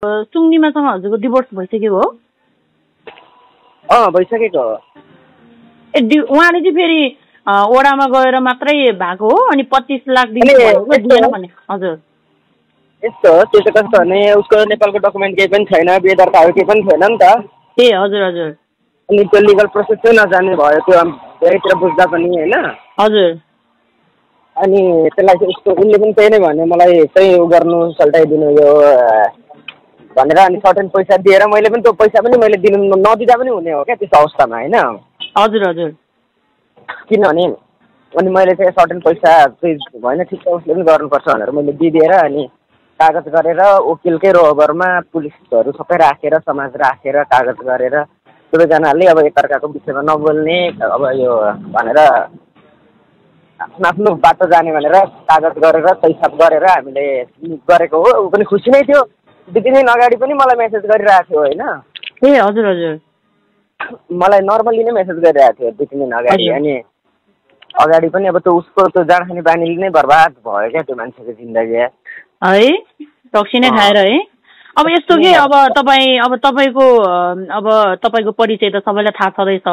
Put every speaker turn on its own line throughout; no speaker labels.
सुङ्निमासँग हजुरको डिभोर्स भइसक्यो हो?
भइसकेको हो।
उहाँले चाहिँ फेरि ओडामा गएर मात्रै भएको हो अनि 25 लाख दिएन भने? हजुर
यस्तो हो, त्यो चाहिँ कस्तो भने उसको नेपालको डकुमेन्ट केही पनि छैन, बिहे दर्ताहरू केही पनि छैन नि त।
ए हजुर हजुर।
अनि त्यो लिगल प्रोसेस चाहिँ नजाने भयो, त्यो धेरैतिर बुझ्दा पनि होइन।
हजुर।
अनि त्यसलाई चाहिँ उसको उसले पनि त्यही नै भन्यो, मलाई चाहिँ उ गर्नु सल्टाइदिनु यो भनेर। अनि सर्टेन पैसा दिएर मैले पनि त्यो पैसा पनि मैले दिनु नदिँदा पनि हुने हो क्या त्यस्तो अवस्थामा होइन।
हजुर हजुर।
किनभने अनि मैले चाहिँ सर्टेन पैसा चाहिँ होइन ठिक छ उसले पनि गर्नुपर्छ भनेर मैले दिइदिएर अनि कागज गरेर वकिलकै रोबरमा पुलिसहरू सबै राखेर समाज राखेर कागज गरेर सबैजनाले अब एकअर्काको विषयमा नबोल्ने अब यो भनेर आफ्नो आफ्नो बाटो जाने भनेर कागज गरेर सहीसाब गरेर हामीले गरेको हो। ऊ पनि खुसी नै थियो। 2-3 दिन अगाडि पनि मलाई मेसेज गरिरहेको थियो होइन।
ए हजुर हजुर।
मलाई नर्मली नै मेसेज गरिरहेको थियो 2-3 दिन अगाडि। अनि अगाडि पनि अब त्यो उसको त्यो जाँड खाने बानीले नै बर्बाद भयो क्या त्यो मान्छेको जिन्दगी है।
टक्सी नै खाएर है। अब यस्तो के अब तपाईँको परिचय त सबैलाई थाहा छँदैछ।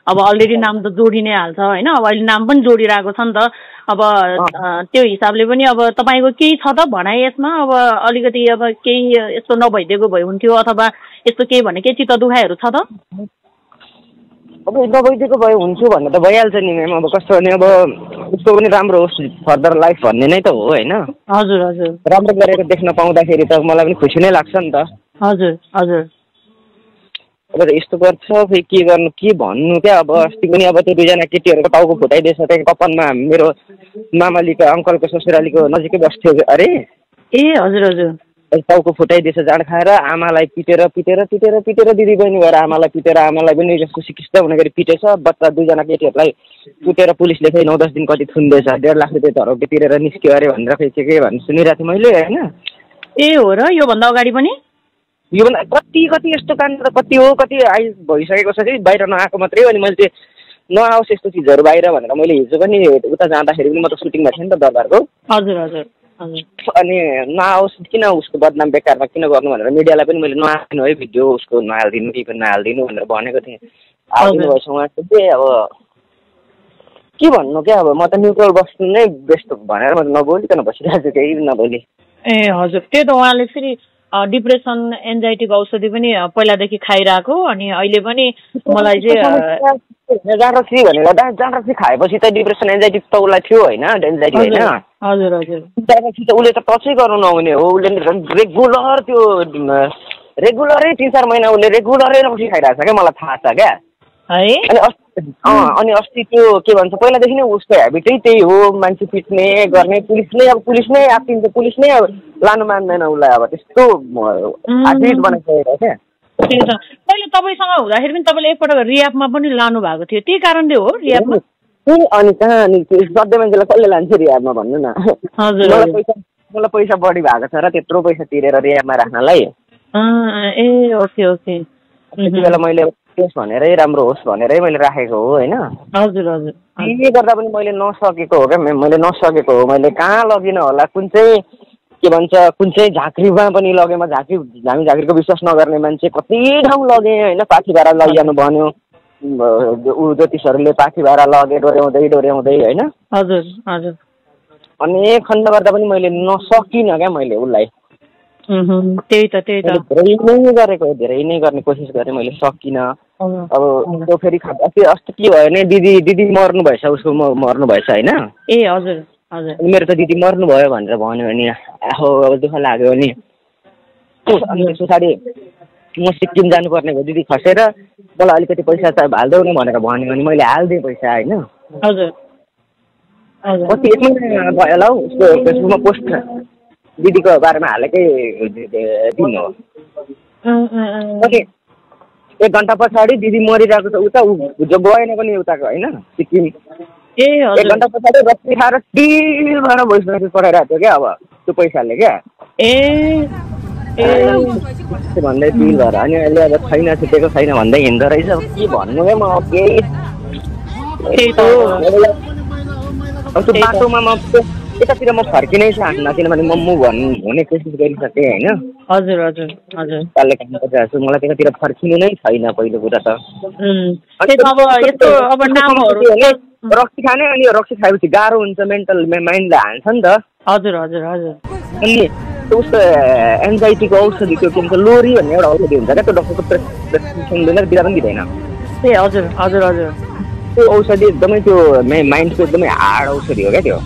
अब अलरेडी नाम त जोडी नै हाल्छ होइन। अब अहिले नाम पनि जोडिरहेको छ नि त। अब त्यो हिसाबले पनि अब तपाईँको केही छ त भनाइ यसमा? अब अलिकति अब केही यस्तो नभइदिएको भए हुन्थ्यो अथवा यस्तो केही भने केही चित्त दुखाइहरू छ त?
अब नभइदिएको भए हुन्थ्यो भन्ने त भइहाल्छ नि म्याम। अब कस्तो भने अब उसको पनि राम्रो होस् फर्दर लाइफ भन्ने नै त हो होइन।
हजुर हजुर।
राम्रो गरेको देख्न पाउँदाखेरि त मलाई पनि खुसी नै लाग्छ नि त।
हजुर हजुर।
अब यस्तो गर्छ फेरि के गर्नु के भन्नु क्या। अब अस्ति पनि अब त्यो 2जना केटीहरूको टाउको फुटाइदिएछ त्यहाँ कपनमा मेरो मामालीको अङ्कलको ससुरालीको नजिकै बस्थ्यो अरे।
ए हजुर हजुर।
टाउको फुटाइदिएछ जाँड खाएर। आमालाई पिटेर पिटेर पिटेर पिटेर दिदी बहिनी भएर आमालाई पिटेर आमालाई पनि जस्तो सिकिस्त हुने गरी पिटेछ। बच्चा 2जना केटीहरूलाई कुटेर पुलिसले फेरि 9-10 दिन कति थुन्दैछ। 1.5 लाख रुपियाँ धरौटी तिरेर निस्क्यो अरे भनेर फेरि के भन्नु सुनिरहेको थिएँ मैले होइन।
ए हो र? योभन्दा अगाडि पनि
योभन्दा कति यस्तो काण्ड त कति हो कति भइसकेको छ कि बाहिर नआएको मात्रै हो। अनि मैले चाहिँ नआओस् यस्तो चिजहरू बाहिर भनेर मैले हिजो पनि उता जाँदाखेरि पनि म त सुटिङमा थिएँ नि त दरबारको।
हजुर हजुर।
अनि नआओस् किन उसको बदनाम बेकारमा किन गर्नु भनेर मिडियालाई पनि मैले नहाल्दिनु है भिडियो उसको नहालिदिनु केही पनि नहालिदिनु भनेर भनेको थिएँ। हालिदिनु भएछ उहाँको चाहिँ अब के भन्नु क्या। अब म त न्युट्रल बस्नु नै बेस्ट भनेर म नबोलिकन बसिरहेको छु केही नबोली।
ए हजुर। त्यही त उहाँले फेरि डिप्रेसन एन्जाइटीको औषधि पनि पहिलादेखि खाइरहेको अनि अहिले पनि मलाई चाहिँ
जाँड्रक्सी भनेर जाँड्रक्सी खाएपछि त डिप्रेसन एन्जाइटी त उसलाई थियो होइन एन्जाइटी होइन।
हजुर हजुर।
जाँड्रक्सी त उसले त टचै गर्नु नहुने हो। उसले रेगुलर त्यो रेगुलरै 3-4 महिना उसले रेगुलरै रक्सी खाइरहेको छ क्या मलाई थाहा छ क्या है। अनि अस्ति त्यो के भन्छ पहिलादेखि नै उसको हेबिटै त्यही हो मान्छे पिट्ने गर्ने। पुलिस नै आत्तिन्छ पुलिस नै अब लानु मान्दैन उसलाई। अब त्यस्तो एथलिट बनाइसकेको क्या।
त्यही त पहिले तपाईँसँग हुँदाखेरि पनि तपाईँले एकपल्ट रियाबमा पनि लानु भएको थियो त्यही कारणले हो रियाबमा?
अनि कहाँ नि सधैँ मान्छेलाई कसले लान्छ रियाबमा भन्नु न। मलाई पैसा बढी भएको छ र त्यत्रो पैसा तिरेर रियाबमा राख्नलाई।
ए ओके ओके।
त्यति बेला मैले भनेरै राम्रो होस् भनेरै मैले राखेको हो होइन।
हजुर हजुर।
के गर्दा पनि मैले नसकेको हो क्या मैले नसकेको हो। मैले कहाँ लगिनँ होला कुन चाहिँ के भन्छ कुन चाहिँ झाँक्रीमा पनि लगेँ म। हामी झाँक्रीको विश्वास नगर्ने मान्छे कति ठाउँ लगेँ होइन। पाखी भाडा लैजानु भन्यो ऊ ज्योतिषहरूले पाखी भाडा लगे डोर्याउँदै होइन।
हजुर हजुर।
अनेक खण्ड गर्दा पनि मैले नसकिनँ क्या मैले उसलाई।
त्यही त
धेरै नै गर्ने कोसिस गरेँ मैले सकिनँ। अब त्यो फेरि अस्ति के भयो भने दिदी मर्नु भएछ उसको मर्नु भएछ होइन।
ए हजुर हजुर।
मेरो त दिदी मर्नु भयो भनेर भन्यो भने आहो अब दुःख लाग्यो नि। अनि त्यस पछाडि म सिक्किम जानुपर्ने भयो दिदी खसेर मलाई अलिकति पैसा त हालिदेऊ न भनेर भन्यो भने मैले हालिदिएँ पैसा होइन।
हजुर
कति 1 महिना भयो होला हौ। उसको फेसबुकमा पोस्ट दिदीको बारेमा हालेकै दिन हो। कति 1 घन्टा पछाडि दिदी मरिरहेको छ उता जो गएन पनि उताको होइन सिक्किम।
ए हजुर।
1 घन्टा पछाडि रक्सी खाएर टिलबाट भोइस मेसेज पठाइरहेको थियो क्या अब त्यो पैसाले क्या। भन्दै टिल भएर अनि अहिले अब छैन छुटेको छैन भन्दै हिँड्दो रहेछ। अब के भन्नु क्या म केही। अब त्यो बाटोमा म यतातिर म फर्किनै चाहन्न किनभने म मुभ हुने कोसिस गरिसकेँ होइन।
हजुर हजुर हजुर
कालले काम गरिरहेको छु, मलाई त्यतातिर फर्किनु नै छैन पहिलो कुरा त।
अब यस्तो अब नामहरू
रक्सी खाने अनि यो रक्सी खाएपछि गाह्रो हुन्छ, मेन्टल माइन्डले हान्छ नि त।
हजुर हजुर हजुर
अनि उसको एन्जाइटीको औषधि त्यो के भन्छ लोरी भन्ने एउटा औषधि हुन्छ क्या, त्यो डक्टरको प्रेसक्रिप्सन दिँदा दिँदा पनि दिँदैन।
ए हजुर हजुर हजुर
त्यो औषधि एकदमै त्यो माइन्डको एकदमै हार्ड औषधि हो क्या त्यो।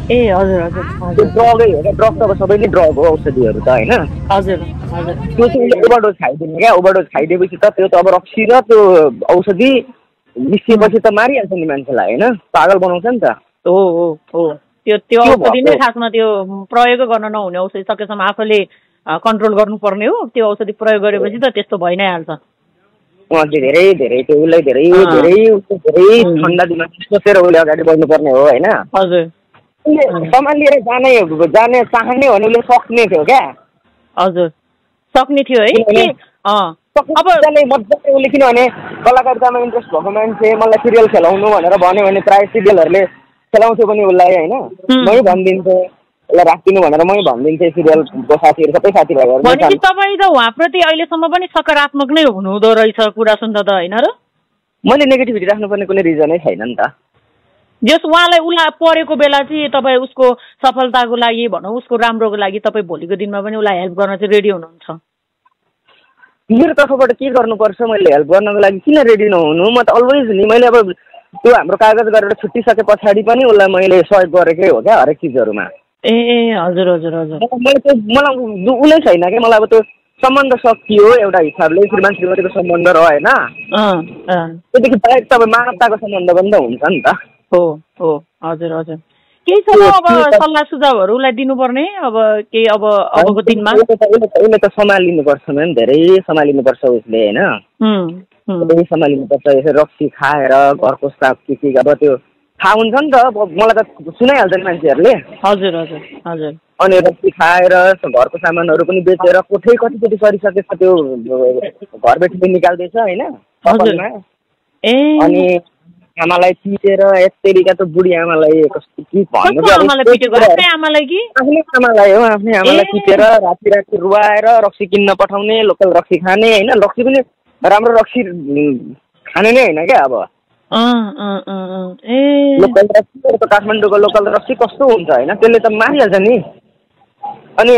ए हजुर हजुर
त्यो ड्रगै हो क्या, ड्रग त अब सबै नै ड्रग हो औषधिहरू त होइन।
हजुर हजुर
त्यो चाहिँ उसले ओभरडोज खाइदिने क्या, ओभरडोज खाइदिएपछि त त्यो त अब रक्सी र त्यो औषधि मिसिएपछि त मारिहाल्छ नि मान्छेलाई होइन, पागल बनाउँछ नि त।
हो हो हो त्यो औषधि नै खासमा त्यो प्रयोग गर्न नहुने औषधि सकेसम्म आफूले कन्ट्रोल गर्नुपर्ने हो। त्यो औषधि प्रयोग गरेपछि त त्यस्तो भइ नै हाल्छ।
धेरै धेरै त्यो उसलाई धेरै धेरै धेरै ठन्डा दिमाग सोचेर उसले अगाडि बढ्नुपर्ने हो होइन।
हजुर
उसले सम्हालिएर जाने चाहने भने उसले सक्ने थियो क्या।
हजुर सक्ने थियो है।
अब मजाले उसले किनभने कलाकारितामा इन्ट्रेस्ट भएको मान्छे मलाई सिरियल खेलाउनु भनेर भन्यो भने प्रायः सिरियलहरूले खेलाउँथ्यो पनि उसलाई होइन। मै भनिदिन्थेँ उसलाई राखिदिनु भनेर मै भनिदिन्थेँ सिरियलको साथीहरू सबै साथीभाइहरू।
भनेपछि तपाईँ त उहाँप्रति अहिलेसम्म पनि सकारात्मक नै हुनुहुँदो रहेछ कुरा सुन्दा त होइन र?
मैले नेगेटिभिटी राख्नुपर्ने कुनै रिजनै छैन नि त।
जस उहाँलाई परेको बेला चाहिँ तपाईँ उसको सफलताको लागि भनौँ उसको राम्रोको लागि तपाईँ भोलिको दिनमा पनि उसलाई हेल्प गर्न चाहिँ रेडी हुनुहुन्छ?
मेरो तर्फबाट के गर्नुपर्छ मैले हेल्प गर्नको लागि किन रेडी नहुनु? म त अलवेज नि मैले अब त्यो हाम्रो कागज गरेर छुट्टिसके पछाडि पनि उसलाई मैले सहयोग गरेकै हो क्या हरेक चिजहरूमा।
ए हजुर हजुर हजुर
मलाई उसले छैन क्या, मलाई अब त्यो सम्बन्ध सकियो एउटा हिसाबले श्रीमान श्रीमतीको सम्बन्ध रह्यो होइन। त्योदेखि बाहेक त अब मानवताको सम्बन्ध पनि त हुन्छ नि त।
हो हो हजुर हजुर केही छ अब सल्लाह सुझावहरू उसलाई दिनुपर्ने अब केही अबको दिनमा?
उसले त सम्हालिनुपर्छ म्याम, धेरै सम्हालिनुपर्छ उसले होइन, धेरै सम्हालिनुपर्छ। यसो रक्सी खाएर घरको साफ के अब त्यो थाहा हुन्छ नि त, मलाई त सुनाइहाल्छ नि मान्छेहरूले।
हजुर हजुर हजुर
अनि रक्सी खाएर घरको सामानहरू पनि बेचेर कोठै कतिचोटि सरिसकेछ, त्यो घर बेटी निकाल्दैछ होइन। अनि आमालाई पिटेर यस्तैका त बुढी आमालाई कस्तो के भन्नु, आफ्नै आमालाई हो, आफ्नै आमालाई पिटेर राति राति रुवाएर रक्सी किन्न पठाउने, लोकल रक्सी खाने होइन। रक्सी पनि राम्रो रक्सी खाने नै होइन क्या। अब लोकल रक्सी काठमाडौँको लोकल रक्सी कस्तो हुन्छ होइन, त्यसले त मारिहाल्छ नि। अनि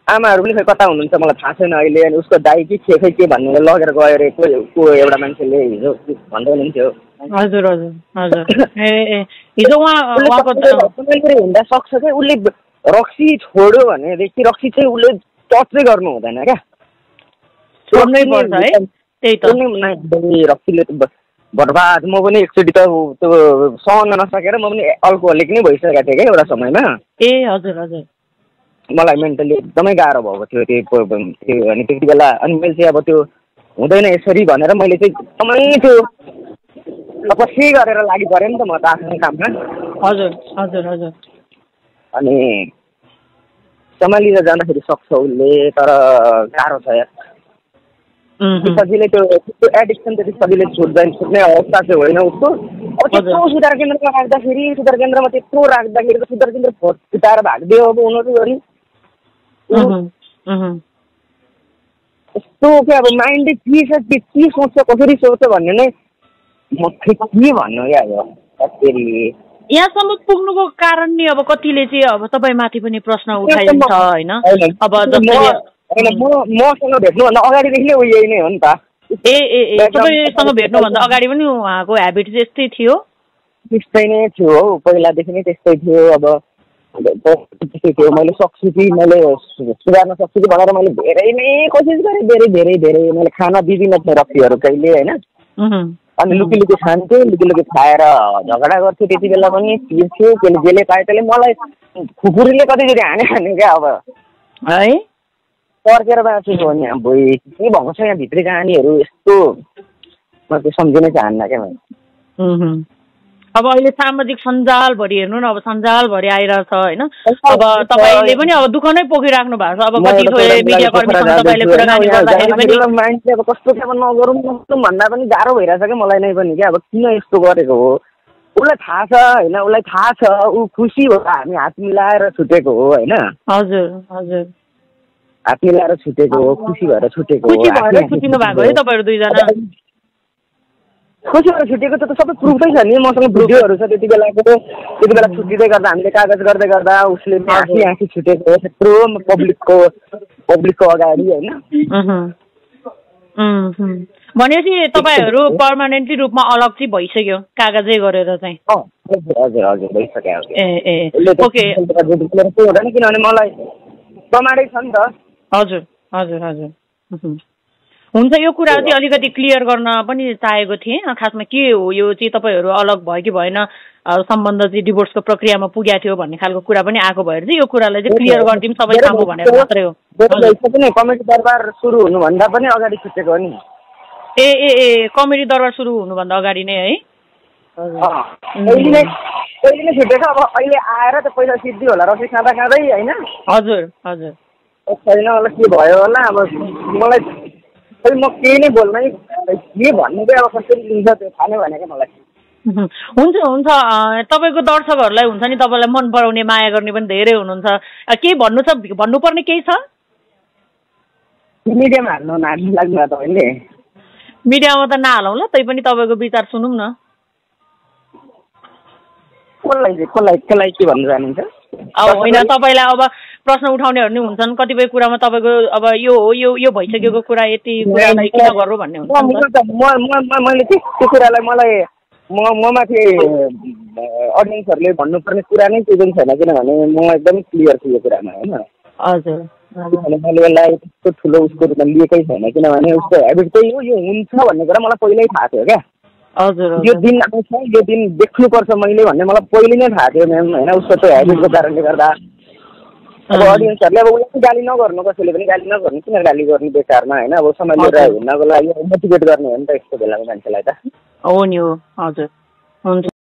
आमाहरू पनि खै कता हुनुहुन्छ मलाई थाहा छैन अहिले। अनि उसको दाइ कि खै के भन्ने लगेर गयो अरे को एउटा मान्छेले हिजो भन्दै हुनुहुन्थ्यो।
हजुर हजुर हजुर हिजो
हुँदा सक्छ क्या। उसले रक्सी छोड्यो भनेदेखि रक्सी चाहिँ उसले टच चाहिँ गर्नु हुँदैन क्या, छोड्नै पर्छ है। त्यही त रक्सीले बर्बाद। म पनि एकचोटि त त्यो सहन नसकेर म पनि अल्कोहलिक नै भइसकेको थिएँ क्या एउटा समयमा।
ए हजुर हजुर
मलाई मेन्टली एकदमै गाह्रो भएको थियो त्यो। अनि त्यति बेला अनि मैले चाहिँ अब त्यो हुँदैन यसरी भनेर मैले चाहिँ एकदमै त्यो पछि गरेर लागि परेँ नि त म त आफ्नो काममा।
हजुर हजुर हजुर
अनि सम्हालिएर जाँदाखेरि सक्छ उसले, तर गाह्रो छ यार। सजिलै त्यो एडिक्सन त्यति सजिलै छुट्ने अवस्था चाहिँ होइन उसको। अब त्यत्रो सुधार केन्द्रमा राख्दाखेरि सुधार केन्द्रमा त्यत्रो राख्दाखेरि त सुधार केन्द्र फुटाएर भागिदियो अब उनीहरू। अनि यस्तो क्या अब माइन्डले के सोच्छ कसरी सोच्छ भन्ने नै म के भन्नु क्या। अब फेरि
यहाँसम्म पुग्नुको कारण नि अब कतिले चाहिँ अब तपाईँमाथि पनि प्रश्न उठाइन्छ होइन। अब
मसँग भेट्नुभन्दा अगाडिदेखि नै यही नै हो नि त।
तपाईँसँग भेट्नुभन्दा अगाडि पनि उहाँको ह्याबिट चाहिँ यस्तै थियो?
त्यस्तै नै थियो हौ, पहिलादेखि नै त्यस्तै थियो। अब त्यस्तै थियो। मैले सक्छु कि मैले सुधार्न सक्छु कि भनेर मैले धेरै नै कोसिस गरेँ, धेरै धेरै धेरै। मैले खाना दिदिनँ थिएँ रक्सीहरू कहिले होइन। अनि लुकी लुकी खान्थ्यो, लुकी लुकी खाएर झगडा गर्थ्यो। त्यति बेला पनि पिर्थ्यो, त्यसले जेले पायो त्यसले मलाई खुकुरीले कतिचोटि हाने क्या। अब
है
पर्खेर बाँचेको नि अब के भएको छ यहाँ भित्री कहानीहरू यस्तो म त्यो सम्झिनै चाहन्न क्या मैले।
अब अहिले सामाजिक सञ्जालभरि हेर्नु न, अब सञ्जालभरि आइरहेछ होइन। अब तपाईँले पनि अब दुःख नै पोखिराख्नु भएको छ। अब कति मिडिया कर्मीसँग तपाईँले कुराकानी गर्दाखेरि पनि
मान्छे अब कस्तो के अब नगरौँ भन्दा पनि गाह्रो भइरहेछ क्या मलाई नै पनि क्या। अब किन यस्तो गरेको हो उसलाई थाहा छ होइन, उसलाई थाहा छ, ऊ खुसी हो हामी हात मिलाएर छुटेको हो होइन।
हजुर हजुर,
हात मिलाएर छुटेको हो, खुसी भएर छुटेको हो।
खुसी भएर छुटिनु भएको है तपाईँहरू दुईजना?
खुसी भएर छुटेको त सबै प्रुफै छ नि, मसँग भिडियोहरू छ त्यति बेला छुट्टिँदै गर्दा हामीले कागज गर्दै गर्दा उसले आँखी छुटेको हो त्यत्रो पब्लिकको अगाडि होइन।
भनेपछि तपाईँहरू पर्मानेन्टली रूपमा अलग चाहिँ भइसक्यो कागजै गरेर चाहिँ?
हजुर हजुर भइसक्यो।
ए ओके,
किनभने मलाई प्रमाणै छ नि त।
हजुर हजुर हजुर, हुन्छ। यो कुरा चाहिँ अलिकति क्लियर गर्न पनि चाहेको थिएँ। खासमा के हो यो चाहिँ, तपाईँहरू अलग भयो कि भएन, सम्बन्ध चाहिँ डिभोर्सको प्रक्रियामा पुगेको थियो भन्ने खालको कुरा पनि आएको भएर चाहिँ यो कुरालाई चाहिँ क्लियर गरिदिउँ सबै सामु भनेर मात्रै हो।
कमेडी दरबार सुरु हुनुभन्दा पनि अगाडि छुटेको हो नि।
ए ए ए कमेडी दरबार सुरु हुनुभन्दा अगाडि नै है?
पहिले नै छुटेको। अब अहिले आएर त पैसा सिद्धि होला रक्सी खाँदै होइन।
हजुर हजुर,
छैन होला के भयो होला। अब मलाई खै म केही नै बोल्नै, के भन्ने चाहिँ अब कसरी लिन्छ त्यो थाहा नै भनेको मलाई।
हुन्छ हुन्छ, तपाईँको दर्शकहरूलाई हुन्छ नि तपाईँलाई मन पराउने माया गर्ने पनि धेरै हुनुहुन्छ, केही भन्नु छ, भन्नुपर्ने केही छ?
मिडियामा हाल्नु लाग्नु तपाईँले?
मिडियामा त नहालौँ ल, तै पनि तपाईँको विचार सुनौँ न।
कसलाई के भन्नु चाहनुहुन्छ?
अब होइन, तपाईँलाई अब प्रश्न उठाउनेहरू नि हुन्छन्, कतिपय कुरामा तपाईँको अब यो हो यो भइसकेको कुरा यति कुरालाई किन गर्नु भन्ने हुन्छ।
मैले त्यो कुरालाई मलाई म माथि अडियन्सहरूले भन्नुपर्ने कुरा नै केही पनि छैन, किनभने म एकदमै क्लियर छु यो कुरामा होइन।
हजुर,
मैले यसलाई त्यस्तो ठुलो उसको रूपमा लिएकै छैन, किनभने उसको हेबिट चाहिँ हो, यो हुन्छ भन्ने कुरा मलाई पहिल्यै थाहा थियो क्या।
हजुर,
यो दिन आउँछ, यो दिन देख्नुपर्छ मैले भन्ने मलाई पहिले नै थाहा थियो म्याम होइन, उसको त्यो हेबिटको कारणले गर्दा। अब अडियन्सहरूले अब उसलाई गाली नगर्नु, कसैले पनि गाली नगर्नु, किन गाली गर्नु बेकारमा होइन। अब समय लिएर हिँड्नको लागि मोटिभेट गर्ने हो नि त यस्तो बेलामा मान्छेलाई त।
हो नि हो, हजुर हुन्छ।